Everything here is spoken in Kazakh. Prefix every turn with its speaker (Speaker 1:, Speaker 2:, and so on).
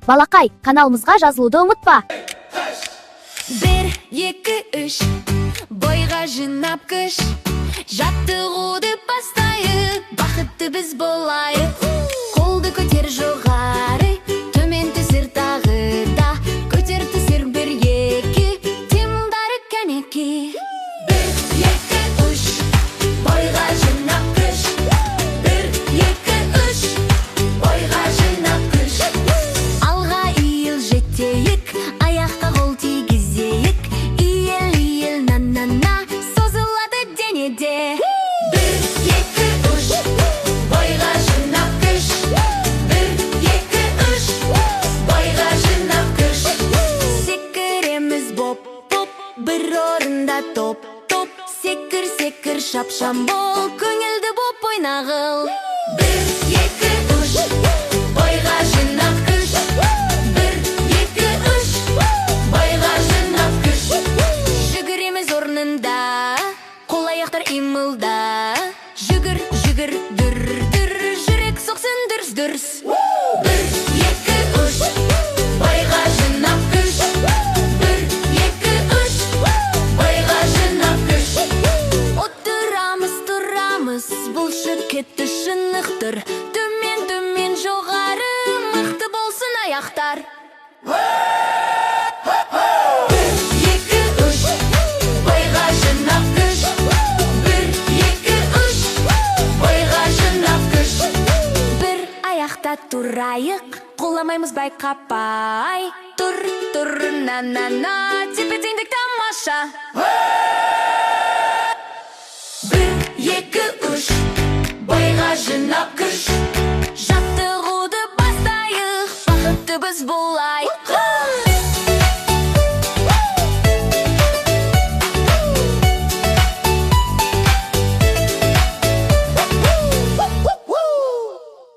Speaker 1: Балақай, каналымызға жазылуды ұмытпа.
Speaker 2: Бір, екі, үш, бойға жинап күш. Жаттығуды бастайық, бақытты біз болайық. Қолды көтер жоғары, төмен түсір тағы да. Көтер түсір бір, екі, тымдары кәнеки. Бір, екі, үш, бойға жинап күш. Бір, екі, үш, бойға жинап күш. Алға иіл жетейік, аяққа қол тигізейік. Иіл, иіл, на, на, на, созылады денеде. Бір, екі, үш, бойға жинап күш. Бір, екі, үш, бойға жинап күш. Секіреміз боп, боп, бір орында топ, топ. Секір, секір, шапшаң бол, көңілді боп ойнағыл. Бір, екі, үш, бойға жинап күш. Бір, екі, үш, бойға жинап күш. Жүгіреміз орнында, қол аяқтар қимылда. Жүгір, жүгір, дүр, дүр, жүрек соқсын дүрс, дүрс. Бір, екі, үш, бойға жинап күш. Бір, екі, үш, бойға жинап күш. Отырамыз, тұрамыз, бұлшық етті шынықтыр. Төмен, төмен, жоғары, мықты болсын аяқтар. Бір, екі, үш, бойға жинап күш. Бір, екі, үш, бойға жинап күш. Бір аяқта тұрайық, құламаймыз байқапай. Тұр, тұр, на, на, на, тепе теңдік тамаша. Бір, екі, үш, бойға жинап күш. Жаттығуды бастайық, бақытты біз болайық.